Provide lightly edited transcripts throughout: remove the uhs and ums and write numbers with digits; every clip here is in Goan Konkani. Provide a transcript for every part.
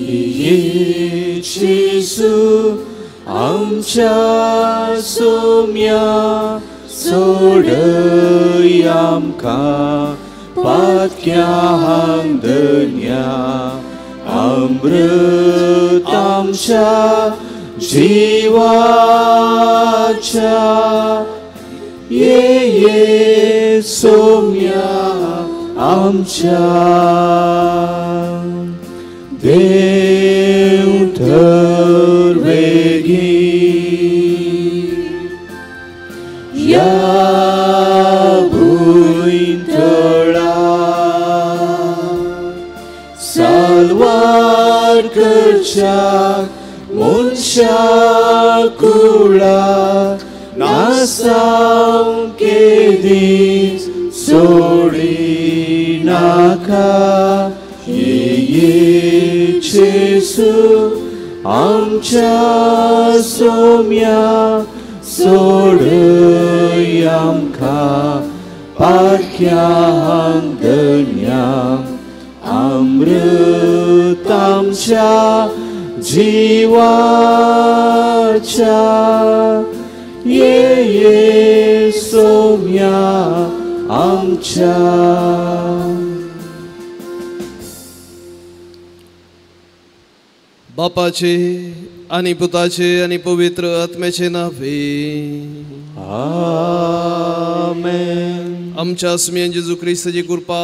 ये जेजू आमच्या सोम्या सोडय आमकां पातक्यांक धन्या अमृत आमच्या जिवाच्या ये ये सोम्या आमच्या देव थर वेगी या भूंयतळा साल्वार करच्याक मनशा कुळा नासावंक दीस सोडिनाका ये ये जेजू आमच्या सोम्या सोडय आमकां पातक्यांक धन्या अमृत आमच्या जिवाच्या ये ये सोम्या आमच्या. बापाचे आणि पुताचे आणि पवित्र आत्म्याचे नावे आमेन. आमच्या सुम्यान जेजू क्रिस्ताची कृपा,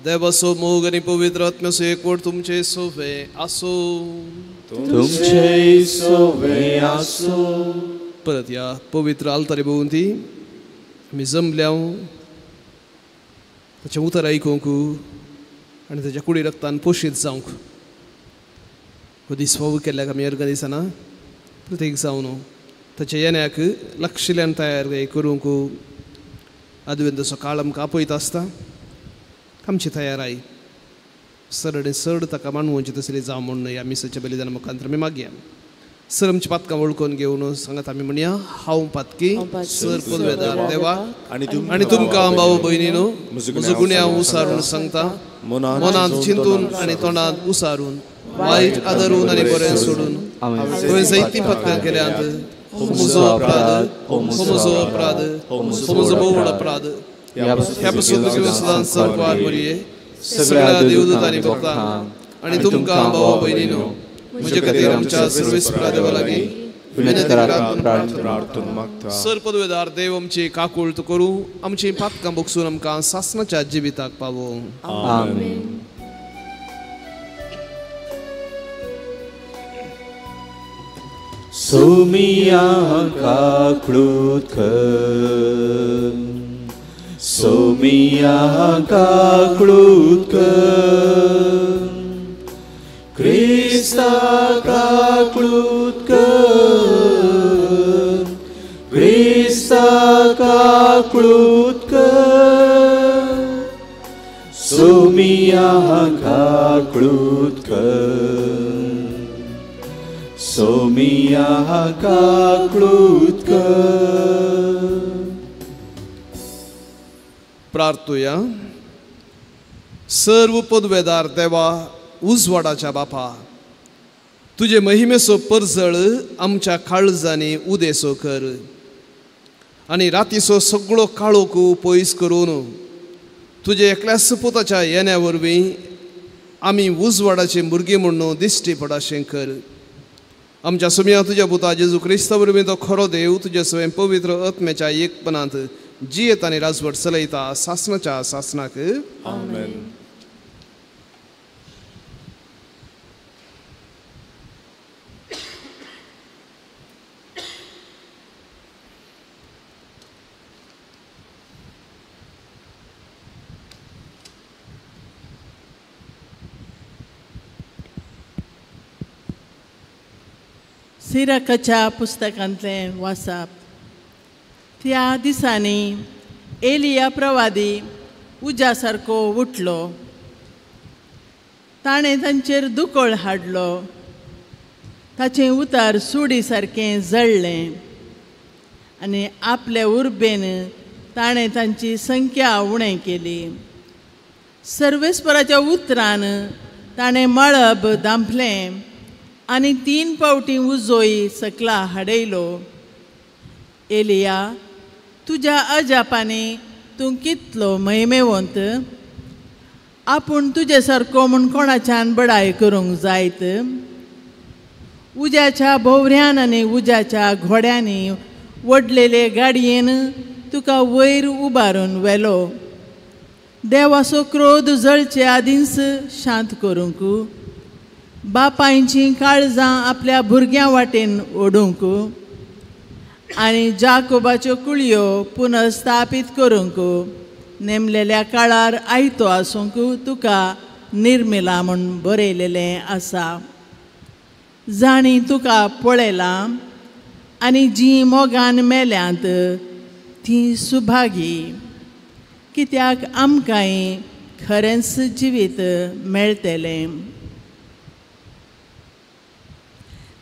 देवाचो मोग आणि पवित्र आत्म्याचो एकवट तुमचे सोवे आसो. तुमचे सोवे आसो. परत या पवित्र आल्तारी भोंवती आमी जमल्या ताचें उतर आयकूंक आनी ताच्या कुडी रक्तान पोशीत जावंक हो दीस फावो केल्ल्याक आमी अर्गां दिसना प्रत्येक जावन ताच्या येण्याक लक्षिल्यान तयार करूंक आदवेंतसो काळ आमकां आपयत आसता. आमची तयाराय सरळ चड ताका मानवची तसली जावं म्हूण ह्या मिसाच्या बलिदाना मुखांतर आमी मागया. सर आमची पातकां वळखून घेवन सांगात आमी म्हणया, हांव पातकी सर पदवेदार देवा आनी तुमकां भाव भयणीनो म्हजो गुन्यांव उसारून सांगता, मनांत चिंतून आनी तोंडांत उसारून वायट आदरून आनी बरें सोडून हांवें जायतीं पातकां केल्यांत. हो म्हजो अपराध, हो म्हजो अपराध, हो म्हजो भोव अपराध. ह्या पसून सदांच संपार बरये सगळ्या देवदूत आनी भक्तांक आनी तुमकां भाव भयणीनो म्हजे खातीर आमच्या सर्वेस्परा देवा लागीं विनंती करात. सर पदवेदार देव आमची काकूळत करूं, आमची पातकां भोगसून आमकां सासणाच्या जिविताक पावोवं. आमेन. सोमिया काकूळत कर, सोमिया काकूळत कर, क्रिस्ता काकूळत कर, क्रिस्ता काकूळत कर, सोमिया काकूळत कर, सोमिया काकूळत कर. प्रार्थुया. सर्व पदवेदार देवा, उजवाडाच्या बापा, तुजे महिमेचो परजळ आमच्या काळजांनी उदेसो कर आनी रातीचो सगळो काळोख पयस करून तुजे एकल्याच पुताच्या येण्या वरवीं आमी उजवाडाचे भुरगीं म्हणून दिश्टी पडाशें कर. आमच्या सुम्या तुज्या पुता जेजू क्रिस्ता वरवीं तो खरो देव तुजे स्वयं पवित्र आत्म्याच्या एकपणांत जियेत आनी राजवट चलयता सासणाच्या सासणाक. आमेन. सिराकाच्या पुस्तकांतलें वाचप. त्या दिसांनी एलिया प्रवादी उज्या सारको उठलो. ताणें तांचेर दुकळ हाडलो. ताचें उतार सुडी सारकें जळ्ळें आनी आपले उर्बेन ताणें तांची संख्या उणें केली. सर्वेस्पराच्या उतरान ताणें मळब दांपलें आनी 3 पावटी उजोय सकला हाडयलो. एलिया, तुज्या अजापांनी तूं कितलो महिमेवंत. आपूण तुजे सारको म्हूण कोणाच्यान बडाय करूंक जायत. उज्याच्या भोवऱ्यान आनी उज्याच्या घोड्यांनी वडलेले गाडयेन तुका वयर उबारून व्हेलो. देवाचो क्रोध जळचे आदींच शांत करूंक, बापायचीं काळजां आपल्या भुरग्यां वाटेन ओडूंक आनी जाकोबाच्यो कुळयो पुनर्स्थापीत करूंक नेमलेल्या काळार आयतो आसूंक तुका निर्मिला म्हूण बरयलेलें आसा. जाणी तुका पळयलां आनी जीं मोगान मेल्यांत तीं सुभागी, कित्याक आमकांय खरेंच जिवीत मेळटलें.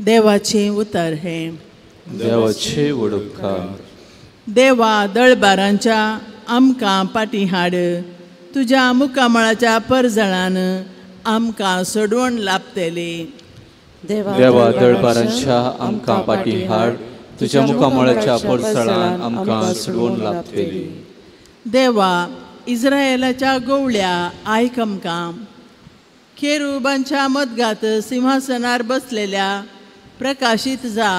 देवाचें उतर हें. देवाचे उपकार. देवा दळबारांच्या आमकां पाटी हाड, तुज्या मुखामळाच्या परजळान आमकां सोडवण लाभतली. देवा दळबारांच्या आमकां पाटी हाड, तुज्या मुखामळाच्या परजळान आमकां सोडवण लाभतली. देवा इस्रायलाच्या गोवळ्या आयक आमकां. केरुबांच्या मदगात सिंहासनार बसलेल्या प्रकाशीत जा.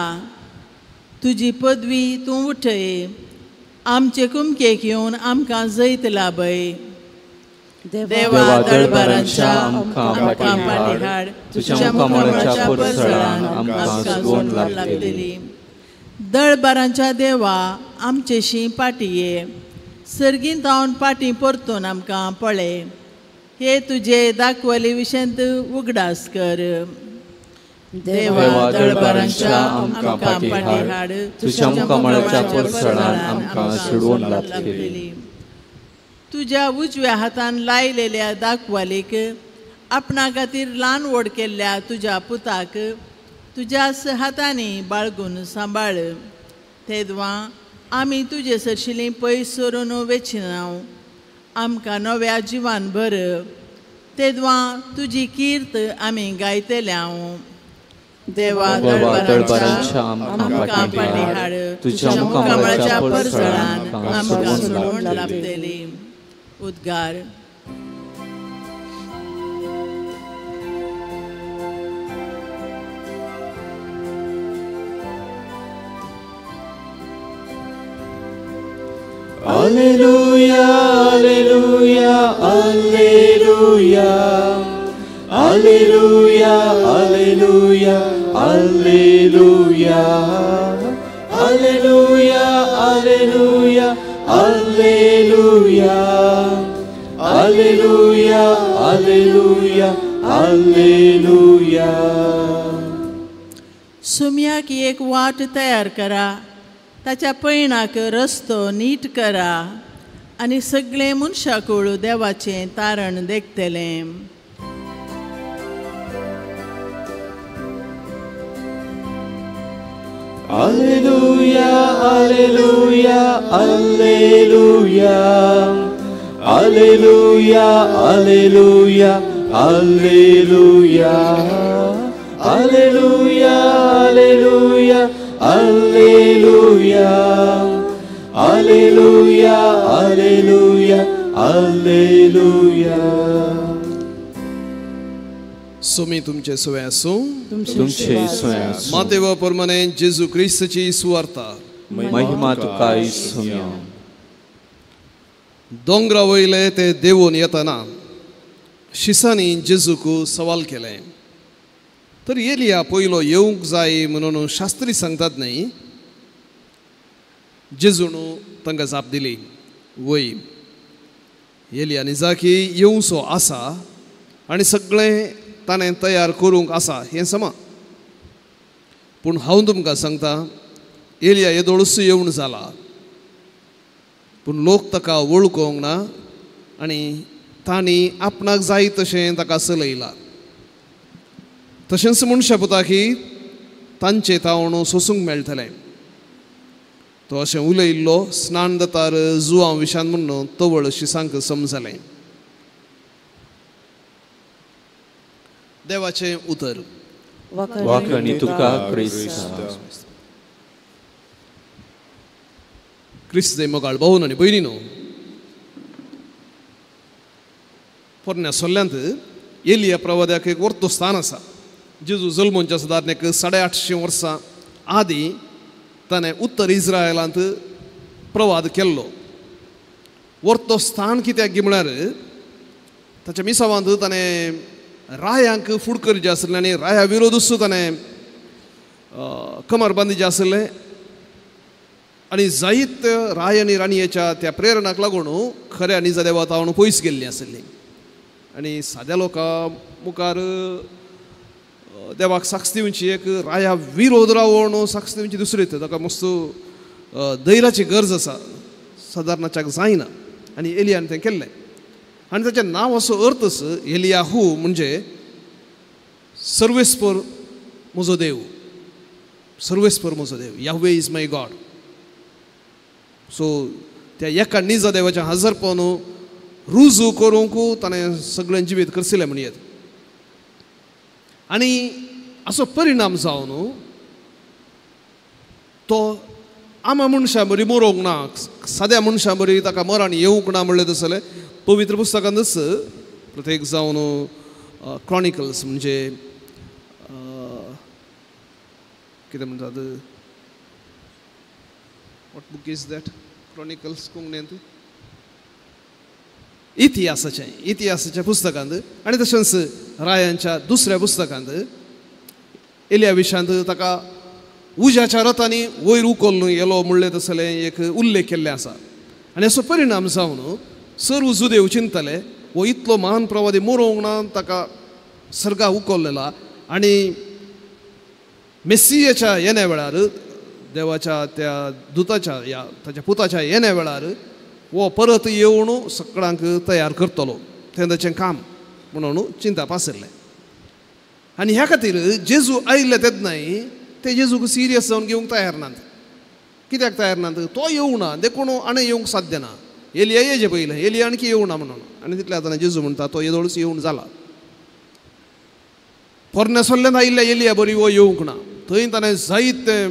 तुजी पदवी तूं उठय, आमचे कुमकेक येवन आमकां जैत लाभय. देवा दळबारांच्या आमकां पाटी हाड, तुज्या मुखामळाच्या परजळान आमकां सोडवण लाभतली. दळबारांच्या देवा आमचेशी पाटी ये, सर्गींत जावन पाटी परतून आमकां पळय. हे तुजे दाखवले विशयंत उगडास कर. देवा दळबारांच्या आमकां पाटी हाड, तुज्या मुखामळाच्या परजळान आमकां सोडवण लाभतली. तुज्या उजव्या हातान लायलेल्या दाखवालीक, आपणा खातीर ल्हान व्हड केल्ल्या तुज्या पुताक तुज्याच हातांनी बाळगून सांबाळ. तेदवां आमी तुजे सरशिलीं पयस सरून वेचिनाव, आमकां नव्या जिवान भर. तेदवां तुजी कीर्त आमी गायतल्याव. देवा दळबारांच्या आमकां पाटी हाड, तुज्या मुखामळाच्या परजळान आमकां सोडवण लाभतली. उद्गार. Alleluia, Alleluia, Alleluia, Alleluia, Alleluia, Alleluia, Alleluia, Alleluia, Alleluia, Alleluia, Alleluia, Alleluia. सुम्याक एक वाट तयार करा, ताच्या पयणाक रस्तो नीट करा आनी सगळें मनशाकूळ देवाचें तारण देखतलें. Alleluia, Alleluia, Alleluia, Alleluia, Alleluia, Alleluia, Alleluia, Alleluia, Alleluia, Alleluia, Alleluia, Alleluia. Sumi तुमचे सुवे आसूं, तुमचे सुवे आसूं. मातेव परमाने जेजू क्रिस्ताची सुवार्ता. महिमा तुका सुम्या. दोंगरा वयले ते देवून येतना शिसांनी जेजूक सवाल केलें, तर एलिया पयलो येवंक जाय म्हणून शास्त्री सांगतात न्ही? जेजून तांकां जाप दिली, वय एलिया निजाकी येवचो आसा आनी सगळें ताणें तयार करूंक आसा हें समा. पूण हांव तुमकां सांगता, एलिया येदोळूच येवन जाला, पूण लोक ताका वळखूंक ना आनी तांणी आपणाक जाय तशें ताका चलयला. तशेंच मनशा पुताकी तांचे तावण सोसूंक मेळटलें. तो अशें उलयल्लो स्नान दतार जुवां विशान म्हणून तवळ शिसांक समजलें. देवाचें उतर. वाखणी तुका क्रिस्ता. क्रिस्त मोगाळ भावन आनी भयणीनो, पोरण्या सोल्ल्यांत एलिया प्रवाद्याक एक वर्तो स्थान आसा. जेजू जल्मोंच्या सादारण एक 850 वर्सां आदीं ताणें उत्तर इस्रायलांत प्रवाद केल्लो. वर्तो स्थान कित्याक गी म्हळ्यार ताच्या मिसावांत ताणें रायांक फुडकर जे आसलें आनी राया विरोधूच ताणें कमर बांदिचें आसलें आनी जायत राय आनी राणयेच्या त्या प्रेरणाक लागून खऱ्या निजा देवा तावन पयस गेल्ली आसली आनी साद्या लोकां मुखार देवाक साक्ष दिवची एक राया विरोध रावन साक्ष दिवची दुसरी ताका मस्त धैर्याची गरज आसा, सादारणाच्याक जायना. आनी एलियान तें केल्लें आनी ताचें नांव असो अर्थच एलियाहू म्हणजे सर्वेस्पर म्हजो देव, सर्वेस्पर म्हजो देव, Yahweh is my God. So त्या एका निजा देवाच्या हजरपण रुजू करूंक ताणें सगळें जिवीत करसिलें म्हणयेत. आनी असो परिणाम जावन तो आमा मनशां बरी मरोंक ना, साद्या मनशां बरी ताका मरण येवंक ना म्हणलें तसलें पवित्र पुस्तकांतच प्रत्येक जावन क्रॉनिकल्स म्हणजे कितें म्हणटात, what book is that, Chronicles कोंकणींत इतिहासाचें, इतिहासाच्या पुस्तकांत आनी तशेंच रायांच्या दुसऱ्या पुस्तकांत एलिया विशांत ताका उज्याच्या रथांनी वयर उखल्लो येलो म्हणलें तसलें एक उल्लेख केल्लें आसा. आनी असो परिणाम जावन सर्व जुदेव चिंतले हो इतलो महान प्रवादी मरोंक ना, ताका सर्गा उखल्लेला आनी मेसियाच्या येण्या वेळार देवाच्या त्या दुताच्या या ताच्या पुताच्या येण्या वेळार हो परत येवन सगळ्यांक तयार करतलो, तें ताचें काम म्हणून चिंता पासरलें. आनी ह्या खातीर जेजू आयिल्ले तेन्नाय ते जेजूक सिरियस जावन घेवंक तयार नात. कित्याक तयार नात? तो येवना देखून आनी येवंक साध्य ना. एलिया येजे पयलें, एलिया आणखी येवना म्हणून. आनी तितल्या आतां जेजू म्हणटा तो येदोळच येवन जाला. पोरण्या सोल्ल्यान आयिल्ल्या एलिया बरी हो येवंक ना, थंय ताणें जायत तें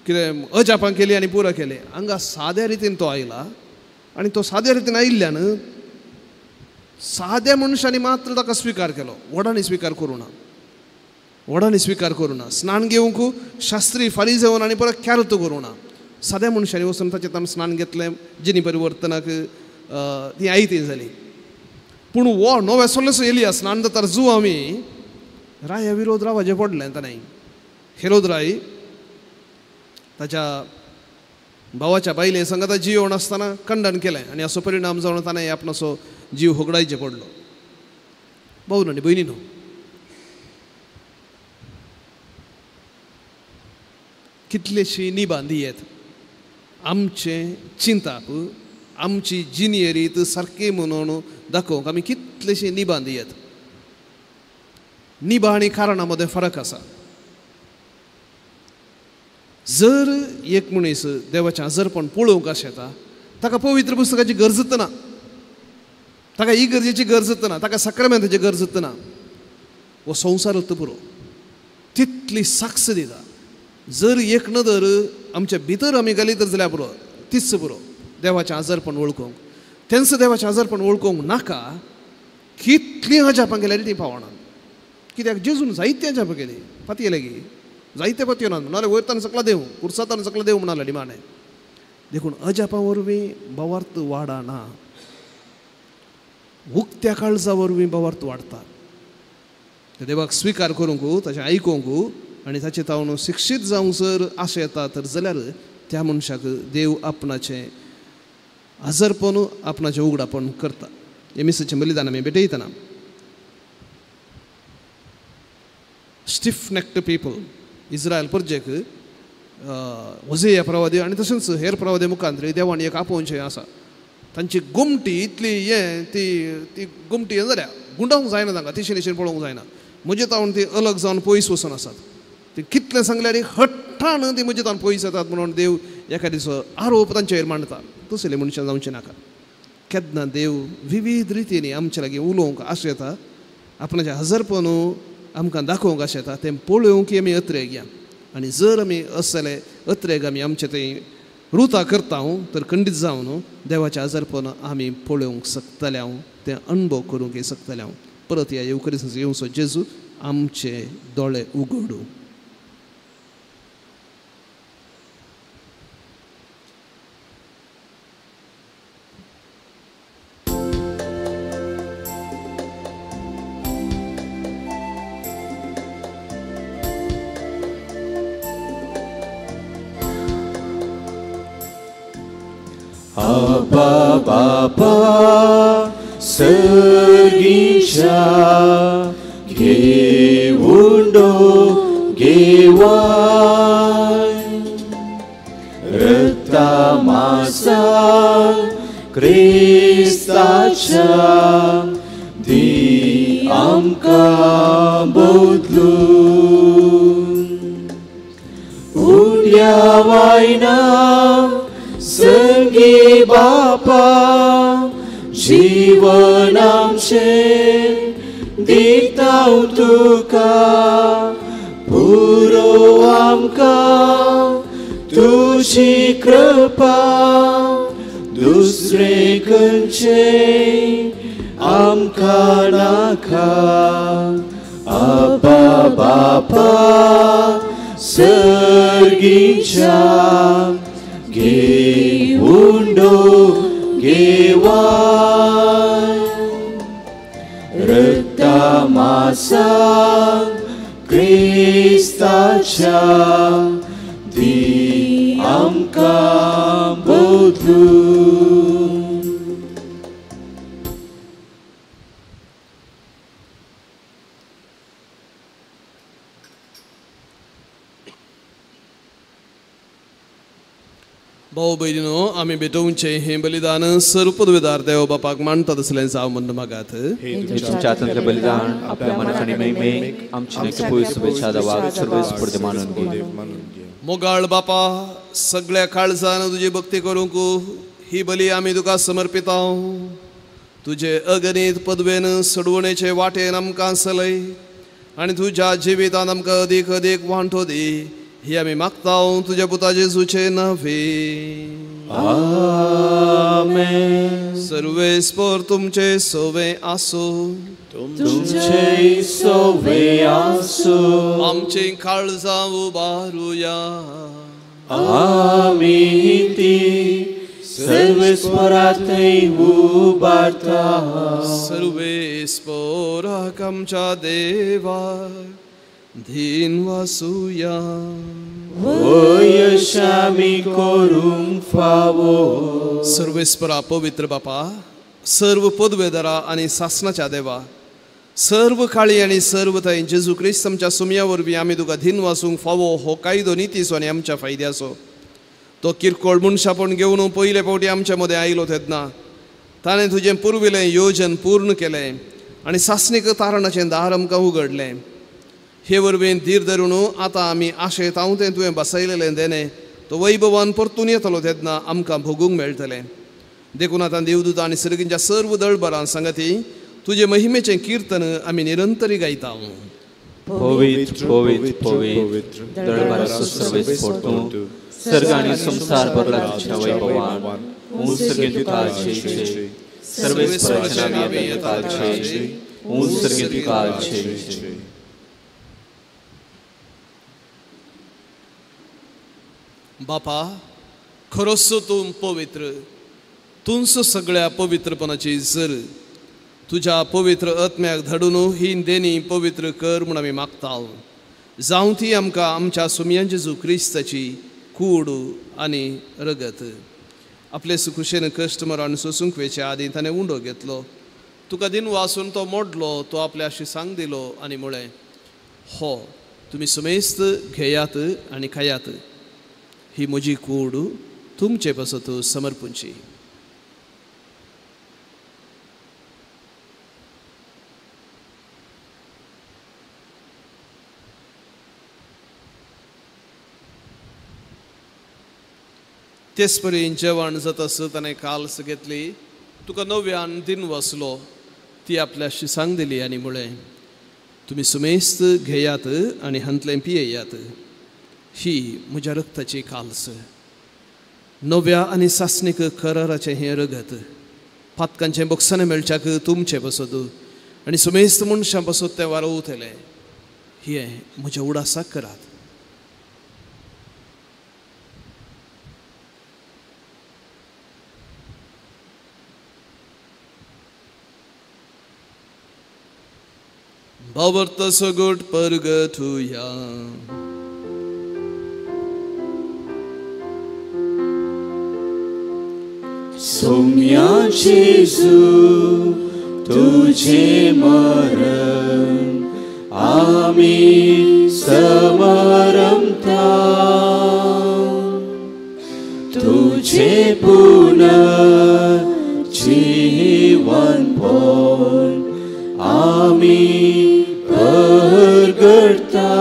कितें अजापां केली आनी पुरो केलें. हांगा साद्या रितीन तो आयला आनी तो साद्या रितीन आयिल्ल्यान साद्या मनशांनी मात्र ताका स्विकार केलो, व्हडांनी स्विकार करूं ना, व्हडांनी स्विकार करूं ना. स्नान घेवंक शास्त्री फारीजेवन आनी परत ख्यार्त करूं ना. साद्या मनशांनी वचून ताचें ताणें स्नान घेतलें, जिनी परिवर्तनाक ती आयती जाली. पूण हो नव्या सोल्लेसो एलिया स्नान जाता जू आमी राया विरोध रावाचें पडलें ताणें. हेरोद राय ताच्या भावाच्या बायले संगता जियोवन आसतना खंडन केलें आनी असो परिणाम जावन ताणें आपणाचो जीव होगडायचे पडलो. भाव आनी भयणी न्हू, कितलेशी निबांदी येत आमचें चिंताप आमची जिनियरीत सारकी म्हणून दाखोवंक आमी कितलेशी निबांदी येत. निबा आनी कारणां मदें फरक आसा. जर एक मनीस देवाचें आजरपण पळोवंक आशेता ताका पवित्र पुस्तकाची गरजच ना, ताका ही गरजेची गरजच ना, ताका साक्रामेंताची गरजच ना. हो संवसारच पुरो तितली साक्ष दिता. जर एक नदर आमच्या भितर आमी घाली तर जाल्यार पुरो, तीच पुरो देवाचें आजारपण वळखूंक. तेंच देवाचें आजारपण वळखूंक नाका कितलीं अजापां केल्यार ती पावना. कित्याक जेजून जायते अजापां केली, पातयेले गी जायते पातयो ना म्हणाले, वयर ताणें सकला देव कुर्सातान सकला देव म्हणाले निमाणें. देखून अजापां वरवीं भावार्थ वाडना, उक्त्या काळजा वरवीं भावार्थ वाडटा. देवाक स्विकार करूंक, ताचें आयकूंक आनी ताचे तावन शिक्षीत जावंक जर आशा येता तर जाल्यार त्या मनशाक देव आपणाचें आजरपण आपणाचें उगडापण करता. हे मिसाचें बलिदान आमी भेटयतना स्टिफ नेक्ड पीपल इस्रायल परजेक वजेया प्रवादी आनी तशेंच हेर प्रवादी मुखांतरी देवान एक आपोवचें आसा. तांची गोमटी इतली हें ती ती गोमटी हें जाल्या गुंडावंक जायना तांकां, तिशेन तिशेन पळोवंक जायना. म्हजे तावन ती अलग जावन पयस वचून आसात. ती कितलें सांगल्यार हट्टान ती म्हजे तावन पयस येतात म्हणून देव एका दिसो आरोप तांचेर मांडता. तसले मनशां जावचें नाका. केन्ना देव विविध रितींनी आमचे लागीं उलोवंक आशेता आपणाचें हजारपण आमकां दाखोवंक आशेता तें पळोवंक आमी अत्रेक या. आनी जर आमी असले अत्रेक आमी आमचे थंय रुता करता तर खंडीत जावन देवाचें आजारपण आमी पळोवंक शकतले हांव, तें अणभव करूंक शकतले हांव. परत ह्या येवकरीस येवचो जेजू आमचे दोळे उगडूं. Abba Baba सर्गीच्या घेवंडो घेवाय रक्ता मासा क्रिस्ताच्या दी आमकां बदलून उड्या वायना संगी बापा जीवन आमचें दिता तुका पुरो आमकां तुजी कृपा दुसरे खंयचें आमकां नाका. आबा बापा सर्गीच्या घेवंडो घेवाय रक्ता मासा क्रिस्ताच्या दी आमकां बदलून. भाऊ भयणीनो आमी भेटोवचें हें बलिदान सर्व पदवेदार देव बापाक मानता तसलें जावं म्हण मागात. तुमच्या हातांतलें बलिदान आपल्या मनाक आनी महिमेक आमची पयस शुभेच्छा देवाक सर्वेस्पर मानून घे. मोगाळ बापा सगळ्या काळजान तुजी भक्ती करूंक ही बली आमी तुका समर्पिता. तुजे अगणीत पदवेन सडवणेचे वाटेन आमकां सलय आनी तुज्या जिवितान आमकां अदीक अदीक वांटो दी ही आमी मागता तुज्या पुता जेजूचे नांवे. आमेन. सर्वेस्पर तुमचे सोवे आसूं. तुमचे सोवे आसूं. आमचे काळजां उबारुया. आमी ती सर्वेस्परा थंय उबारता. सर्वेस्पराक आमच्या देवाक धीन वासुया. वयश आमी करूंक फावो. सर्वेस्परा पवित्र बापा सर्व पदवेदारा आनी सासनाच्या देवा सर्व काळी आनी सर्व थंय जेजू क्रिस्त आमच्या सुमया वरवीं आमी तुका धीन वासूंक फावो हो कायदो नितीचो आनी आमच्या फायद्याचो. तो किरकोळ मनशापण घेवन पयले फावटी आमच्या मदें आयलो तेन्ना ताणें तुजें पुर्विलें योजन पूर्ण केलें आनी सासणीक तारणाचें दार आमकां उगडलें. हे वरवीं धीर धरून आतां आमी आशेत हांव तें तुवें बसयलेलें देणें तो वैभवान परतून येतलो तेन्ना आमकां भोगूंक मेळटलें. देखून आतां देवदूत आनी सर्गींच्या सर्व दळबरां सांगती तुजे महिमेचें किर्तन आमी निरंतरी गायता. पवित्र पवित्र पवित्र दळबराचो सर्वेस्पर तूं सर्ग आनी संवसार भरला तुज्या वैभवान. ऊंच सर्गीं तुका जय जय. सर्वेस्पराच्या नांवान तुका जय जय. ऊंच सर्गीं तुका जय जय. बापा खरोच तूं पवित्र तूंच सगळ्या पवित्रपणाची जर तुज्या पवित्र आत्म्याक धाडून ही देणी पवित्र कर म्हूण आमी मागता. जावं ती आमकां आमच्या सुमयां जेजू क्रिस्ताची कूड आनी रगत. आपले सुखुशेन कश्ट मरण सोसूंक वेचे आदीं ताणें उंडो घेतलो तुका दिन वासून तो मोडलो तो आपल्या सांग दिलो आनी म्हळें हो तुमी समेस्त घेयात आनी खायात ही म्हजी कूड तुमचे पासत समर्पूंची. तेच परी जेवण जातास ताणें काल्स घेतली तुका नव्यान दिन वसलो ती आपल्याशी सांग दिली आनी म्हळें तुमी सुमेस्त घेयात आनी हांतलें पियेयात. ही म्हज्या रक्ताची काल्स, नव्या आनी सासणीक कराराचें हें रगत. पातकांचें बोगसाणें मेळच्याक तुमचें बसत आनी सुमेस्त मनशां बसत तें वारोवतलें. हें म्हज्या उडासाक करात. भावार्थ सगट परगटुया. सोम्या जेजू तुझे मरण आमी समरमता, तुझे पुनर्जीवन पण आमी परगटता.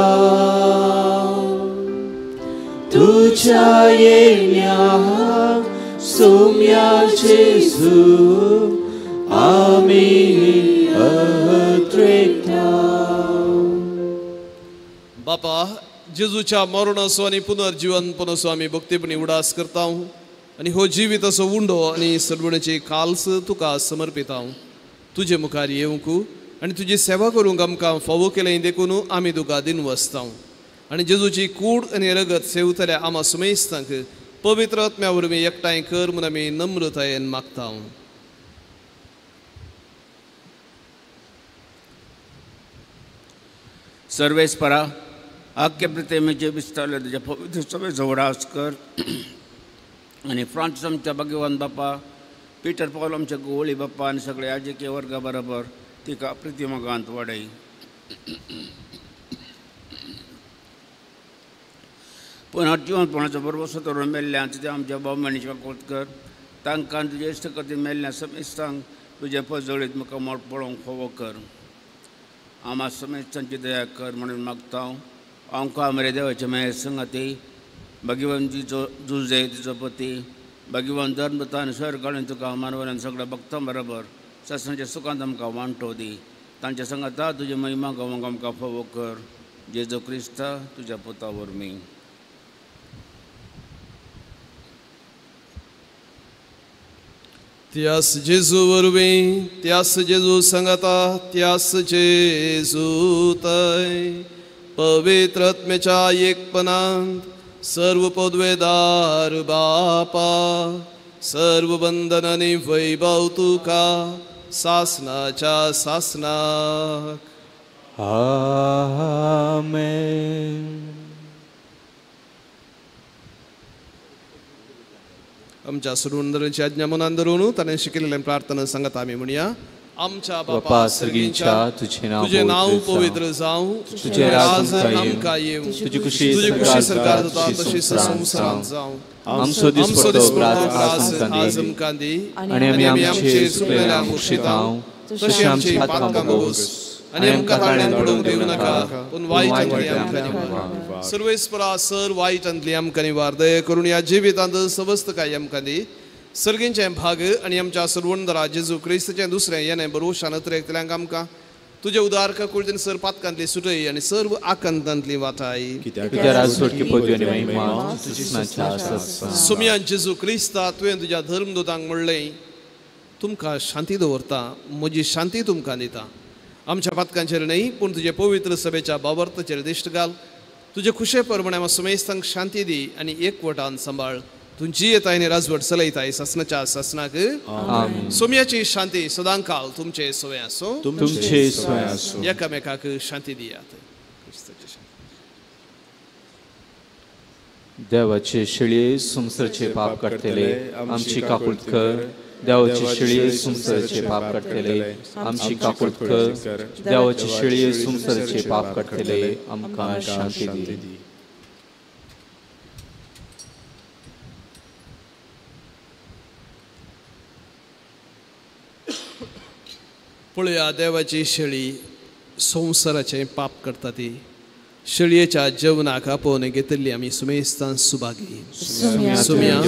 तुझ्या येण्या सोम्या जेजू आमी अत्रेता. बापा, जेजूच्या मरणाचो आनी पुनर्जीवनपणाचो आमी भक्तीपणी उडास करता आनी हो जिविताचो उंडो आनी सरवणेची काल्स तुका समर्पिता. तुजे मुखार येवंक आनी तुजी सेवा करूंक आमकां फावो केलें देखून आमी तुका दिनवसता. आनी जेजूची कूड आनी रगत सेवतल्या आमा सुमेस्तांक पवित्र आत्म्या वरवीं एकठांय कर म्हूण आमी नम्रतायेन मागता. सर्वेस्परा, आख्खे प्रतिमेचे विस्तारले तुज्या पवित्र सभेचो उडास कर आनी फ्रांसीस आमच्या भाग्यवान बापा, पीटर पावल आमच्या गोवळी बाप्पा आनी सगळे याजकीय वर्गा बरोबर तिका प्रतिमागांत वाडय. पुनर्जीवनपणाचो बरोबर धरून मेल्ल्यान तुज्या आमच्या भाव भयणीची काकूट कर. तांकां तुज्या इश्ट खातीर मेल्ल्या समेस्तांक तुजें पजळीत मुखार पळोवंक फावो कर. आमा समेस्तांची दया कर म्हणून मागता. आमकां मरे देवाचे मेहे संगाती भाग्यवान तिचो जुजे तिचो पती भाग्यवान धर्मता आनी स्वर्ग आनी तुका मानवल्यान सगळ्या भक्तां बरोबर सासणाच्या सुखांत आमकां वांटो दी. तांच्या संगाता तुजी महिमा गावंक आमकां फावो कर. जेजू क्रिस्ता तुज्या पुता वरवीं. त्यास जेजू वरवीं, त्यास जेजू संगाता, त्यास जेजू तय पवित्र आत्म्याच्या एकपणांत सर्व पदवेदार बापा, सर्व बंधन आनी वैभव तुका सासनाच्या सासनाक. आमेन. आमच्या सुरुंदराची आज्ञा मनान धरून ताणें शिकयल्लें प्रार्थना सांगता आमी म्हणया. आमच्या बापा सर्गीच्या, तुझें नांव पवित्र जावं, तुझें राज आमकां येवं, तुजी खुशी खुशी सरकार जाता तशी संवसारांत जावं. आमचो दिसपट्टो ग्रास आज आमकां दी आनी आमी आमचे चुकलेल्यांक बक्षितांव तशें आमची पातकां भोगोस आनी आमकां ताळ्यान पडूंक दिवं नाका, पूण वायटांतली आमकां निवार. सर्वेस्परा सर वायटांतली आमकां निवार. दया करून ह्या जिवितांत सवस्तकाय आमकां दी. सर्गींचें भाग आनी आमच्या सर्वंदरा जेजू क्रिस्ताचें दुसरें येणें बरोवशान अत्रेकतल्यांक आमकां तुजे उदार काकुळटेन सर पातकांतली सुटय आनी सर्व आकांतांतली वाटाय. सुमयान जेजू क्रिस्ता, तुवें तुज्या धर्मदूतांक म्हणलें, तुमकां शांती दवरता, म्हजी शांती तुमकां दिता. आमच्या पातकांचेर न्हय पूण तुजे पवित्र सभेच्या बाबर्थाचेर दिश्ट घाल. तुजे खुशे प्रमाणे आमकां सुमेस्तांक शांती दी आनी एकवटान सांबाळ. तूं जियेताय आनी राजवट चलयताय सासणाच्या सासणाक. सोम्याची शांती सदांकाल तुमचे सोय आसूं. तुमचे सोय आसूं. एकामेकाक शांती दियात. देवाचे शेळये संवसाराचे पाप काडटले आमची काकूट कर. देवाची शेळये संवसाराचे पाप काडटले आमची काकूट कर. देवाची शेळये संवसाराचे पाप काडटले आमकां शांती दी. पळया देवाची शेळी संवसाराचें पाप करता ती शेळयेच्या जेवणाक आपोवन घेतिल्ली आमी सुमेस्तान सुभागी. सुम्या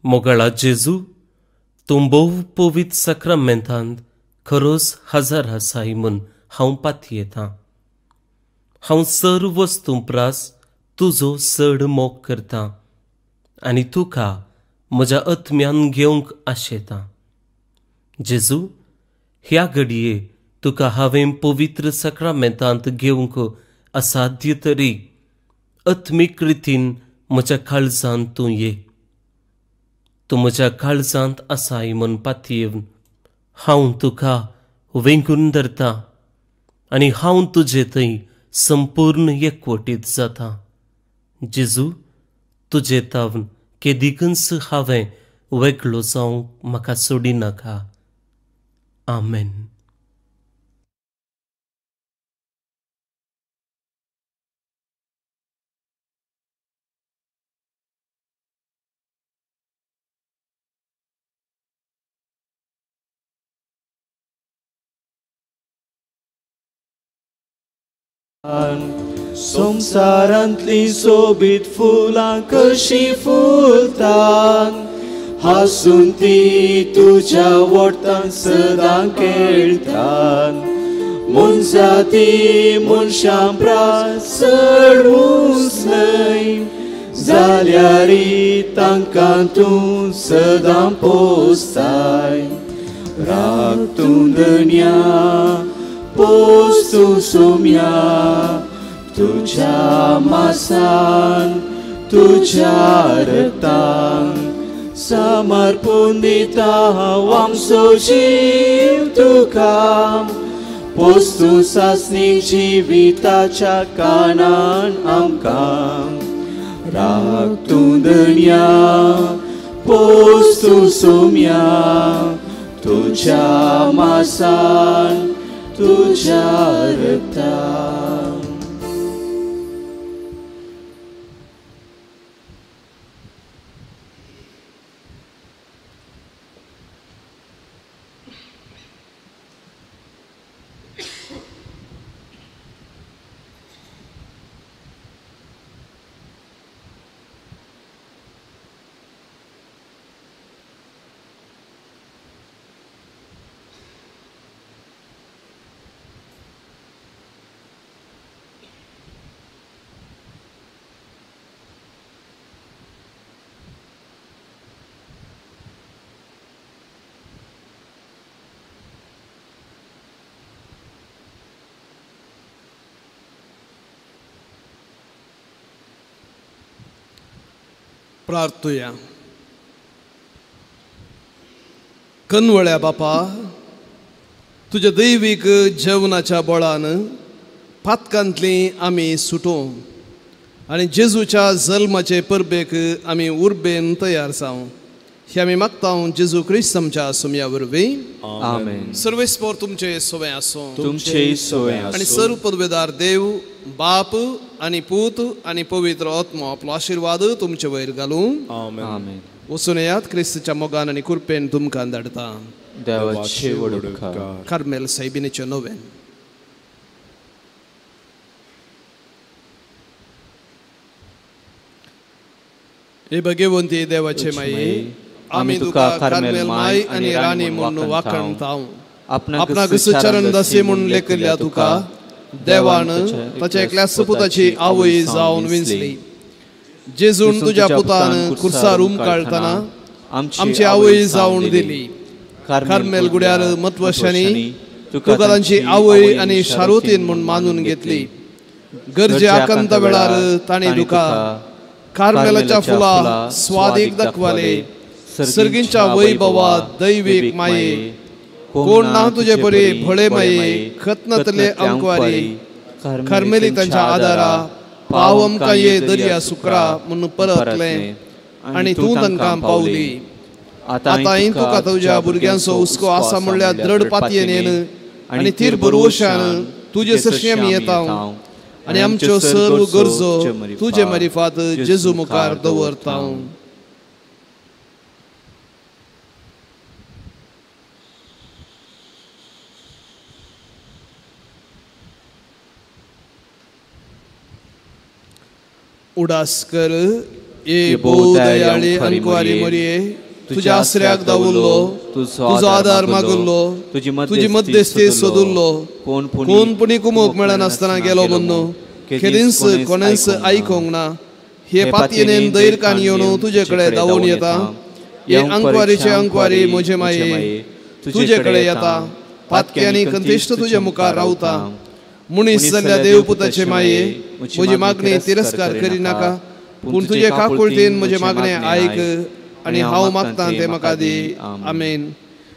मोगाळा जेजू, तूं भोव पवित्र साक्रामेंतांत खरोच हजर आसाय म्हूण हांव पातयेतां. हांव सर्व वस्तूं प्रास तुजो चड मोग करतां आनी तुका म्हज्या आत्म्यान घेवंक आशेतां. जेजू, ह्या घडये तुका हांवें पवित्र साक्रामेंतांत घेवंक असाध्य तरी आत्मीक रितीन म्हज्या काळजांत तूं ये. तूं म्हज्या काळजांत आसाय म्हूण पातयेवन हांव तुका वेंगून धरतां आनी हांव तुजे थंय संपूर्ण एकवटीत जाता. जेजू, तुजे तावन केदिकूच हांवें वेगळो जावंक म्हाका सोडिनाका. आमेन. संवसारांतली सोबीत फुलां कशी फुलतात, हासून ती तुज्या वोटान सदां खेळटात. मनजाती मनशां प्रास चड ऊंच न्हय, जाल्यारी तांकां तूं सदां पोसताय. राग तूं धन्या, पोस तूं सोम्या, तुझ्या मासान तुझ्या रक्तान समर्पून दिता हांव आमचो जीव तुका. पोस तूं सासणी जिविताच्या कानान आमकां. राग तूं धन्या, पोस तूं सोम्या, तुझ्या मासान तुझ्या रक्तान. प्रार्थुया. कनवळ्या बापा, तुज्या दैवीक जेवणाच्या बळान पातकांतली आमी सुटों आनी जेजूच्या जल्माचे परबेक आमी उर्बेन तयार जावं हे आमी मागता जेजू क्रिस्त आमच्या सोम्या वरवीं. आमेन. सर्वेस्पोर तुमचे सोवे आसूं, तुमचे सोवे आसूं. आनी सर्व पदवेदार देव बाप आनी पूत आनी पवित्र आत्मो आपलो आशिर्वाद तुमचे वयर घालूं. आमेन. वचून येयात, क्रिस्ताच्या मोगान आनी कृपेन तुमकां धाडटा. देवाचे व्हड उपकार. कार्मेल सायबिणीचें नोवेन. हे भगवंती देवाचे माये, आमी तुका कार्मेल माय आनी राणी म्हूण वाखणतांव. आपणाक चरण दासी म्हूण लेखिल्ल्या तुका देवान ताच्या एकल्या सपुताची आवय जावन विंचली. जेजून तुज्या पुतान खुर्सार उमकाळटना आमची आवय जावन दिली. कार्मेल गुड्यार मतवशांनी तुका तांची आवय आनी शारोतीन म्हूण मानून घेतली. गरजे आकांता वेळार तांणी तुका कार्मेलाच्या फुलां स्वादीक दाखवाले. सर्गींच्या वैभवा दैवीक माये, कोण ना तुजे परी भोळे माये, खतनतले अंकवारी कार्मेलितांच्या आदारा पाव आमकां ये दर्या सुकरा म्हूण परतलें आनी तूं तांकां पावली. आतां तुका तुज्या भुरग्यांचो हुस्को आसा म्हणल्यार दृढ पातयेन आनी तीर बरोवशान तुजे सरशी आमी येता आनी आमच्यो सर्व गरजो तुजे मारिफात जेजू मुखार दवरता. उडास कर ए भोव दयाळी अंकवारी मरिये, तुझ्या आसऱ्याक दावुल्लो, तुजो आदार मागुल्लो, तुजी मध्यस्थी सोदुल्लो, कोण पुणी कुमोक मेळनासतना गेलो म्हणून केदींच कोणेंच आयकूंक ना. हे पातयेन धैर्यान येवन तुजे कडेन धांवून येता. हे अंकवारीचे अंकवारी म्हजे माये, तुजे कडेन येता. पातकी आनी कंतिश्ट तुजे मुखार रावता. मनीस जाल्ल्या देवपुताचे माये, म्हजी मागणी तिरस्कार करिनाका, पूण तुजे काकुळटेन म्हजें मागणें आयक आनी हांव मागतां तें म्हाका दी. आमेन.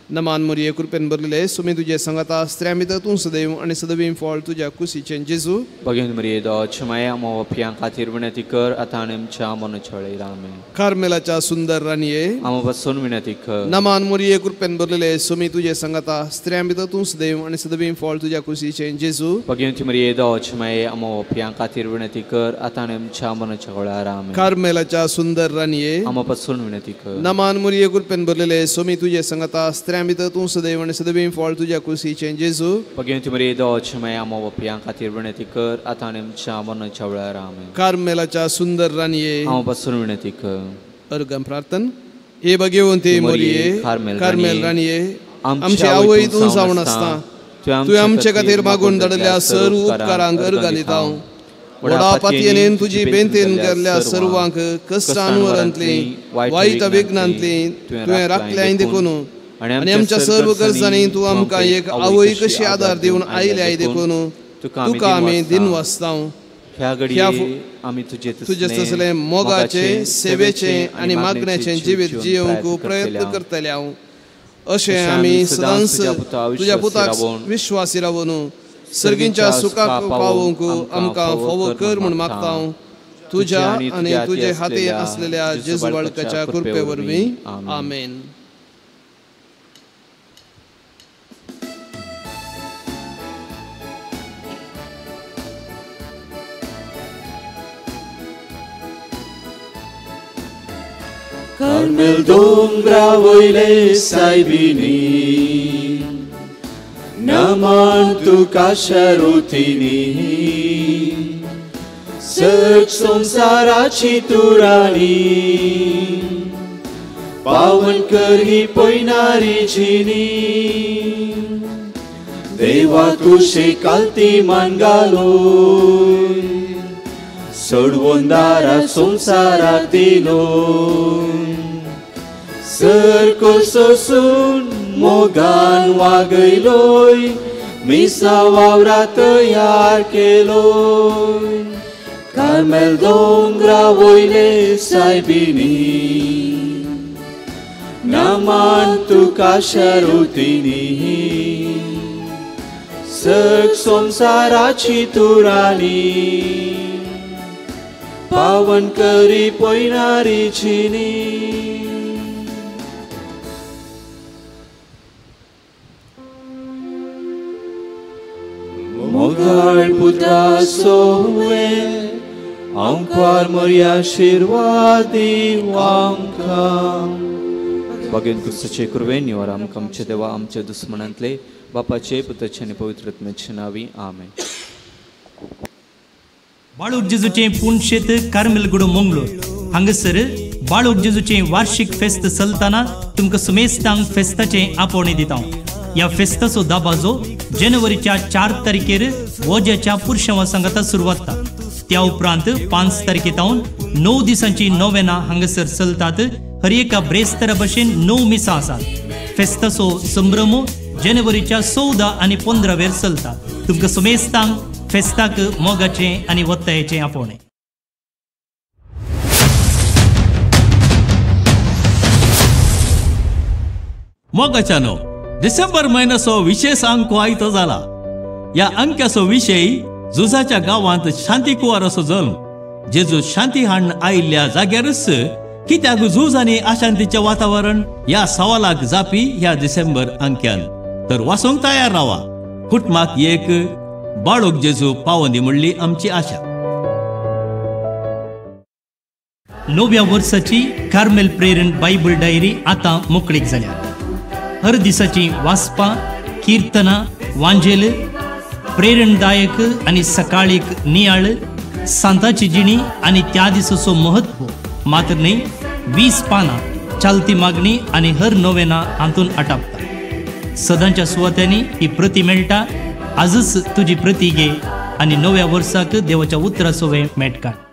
नमान मोरये, कृपेन भरलेले, सुमी तुजे संगता, स्त्रियां भितर तूं सदैव आनी सदैव फळ तुज्या कुशीचें जेजू. भगिनी मरिये, देवाची माया, आमच्या पापयां खातीर विनंती कर, आतां आनी आमच्या मरणाच्या वेळार. आमेन. कार्मेलाच्या सुंदर राणये, आमच्या पासून विनंती कर. नमान मोरये, कृपेन भरलेले, सुमी तुजे संगता, स्त्रियां भितर तूं सदैव आनी सदैव फळ तुज्या कुशीचें जेजू. भगिनी मरिये, देवाची माया, आमच्या पापयां खातीर विनंती कर, आतां आनी आमच्या मरणाच्या वेळार. आमेन. कार्मेलाच्या सुंदर राणये, आमच्या पासून विनंती कर. नमान मोरये, कृपेन भरलेले, सुमी तुजे संगता, स्त्रियां भितर तूं सदैव आनी सदैव फळ तुज्या कुशीचें जेजू. भगिनी मरिये, देवाची माया, आमच्या पापयां खातीर विनंती कर, आतां आनी आमच्या मरणाच्या वेळार. आमेन. कार्मेलाच्या सुंदर राणये, आमच्या पासून विनंती कर. अर्घम प्रार्थन. हे भगवंती मोरये, कार्मेल राणये, आमची आवय तूं जावन आसता, तुवें आमचे खातीर मागून धाडिल्ल्या सर्व उपकारांक अर्घां दिता. व्हडा पातयेन तुजी बेंतेन केल्ल्या सर्वांक कश्टान वरांतली वायट विघ्नांतली तुवें राखल्याय देखून, आनी आमच्या सर्व गरजांनी तूं आमकां एक आवय कशी आदार दिवन आयल्याय देखून तुका आमी दिनवासता. ह्या घडये आमी तुजे तसले मोगाचे, सेवेचे आनी मागण्याचे जिवीत जियोवंक प्रयत्न करतले हांव. अशें आमी सदांच तुज्या पुताक विश्वासी रावन सर्गींच्या सुखाक पावोवंक आमकां फावो कर म्हूण मागता. तुज्या आनी तुजे हाती आसलेल्या जेजू बाळकाच्या कृपे वरवीं. आमेन. कार्मेल दोंगरा वयले सायबिणी, नमन तुका शरुतिनी, सग संवसाराची तूं राणी, पावन कर ही पयणारी जिणी, देवा तुशे कालती मान घालून, सोडवून दारा संवसाराक दिलो, सरको सोसून मोगान वागयलोय, मिसा वावरा तयार केलोय, कार्मेल दोंगरा वयले सायबिणी, नमन तुका शरुतिनी, सग संवसाराची तूं राणी, पावन करी पयणारी जिणी. मोगाळ पुत्रा सोवे, आंकवार मोरया आशिर्वाद दीव आमकां. भगवंत क्रिस्ताचे कृपेन निवार आमकां आमचे देवा आमच्या दुस्मनांतले, बापाचे, पुताचे आनी पवित्र आत्म्याचे नांवी. आमेन. बाळूक जेजूचें पुणशेत कार्मेलगुडो मंगळूर हांगासर बाळूक जेजूचें वार्षिक फेस्त चलतना तुमकां सुमेस्तांक फेस्ताचें आपोवणें दिता. ह्या फेस्ताचो दाबाजो जानेवारीच्या 4 तारखेर वोज्याच्या पुरशांवा सांगाता सुरवात जाता. त्या उपरांत 5 तारखे तावन 9 दिसांची नोवेना हांगासर चलतात. हर एका ब्रेस्तारा भशेन 9 मिसां आसात. फेस्ताचो संभ्रम जानेवारीच्या 14 आनी 15 वेर चलता. तुमकां सुमेस्तांक फेस्ताक मोगाचें आनी वत्तायेचें आपोवणें. मोगाच्यानो, डिसेंबर म्हयन्याचो विशेष अंको आयतो जाला. ह्या अंक्याचो विशय झुजाच्या गांवांत शांती कुंवराचो जल्म. जेजू शांती हाडून आयिल्ल्या जाग्यारच कित्याक झूज आनी अशांतीचें वातावरण ह्या सवालाक जापी ह्या डिसेंबर अंक्यान. तर वाचूंक तयार रावा. कुटुंबाक एक बाळूक जेजू पावोंदी म्हणली आमची आशा. 9व्या वर्साची कार्मेल प्रेरण बायबल डायरी आतां मोकळीक जाल्या. हर दिसाची वाचपां, किर्तनां, वांजेल, प्रेरणदायक आनी सकाळीक नियाळ, सांताची जिणी आनी त्या दिसाचो महत्व मात्र न्ही 20 पानां चालती मागणी आनी हर नोवेना हातून आटापता. सदांच्या सुवात्यांनी ही प्रती मेळटा. आजच तुजी प्रती घे आनी नव्या वर्साक देवाच्या उतरासोवें मेट काड.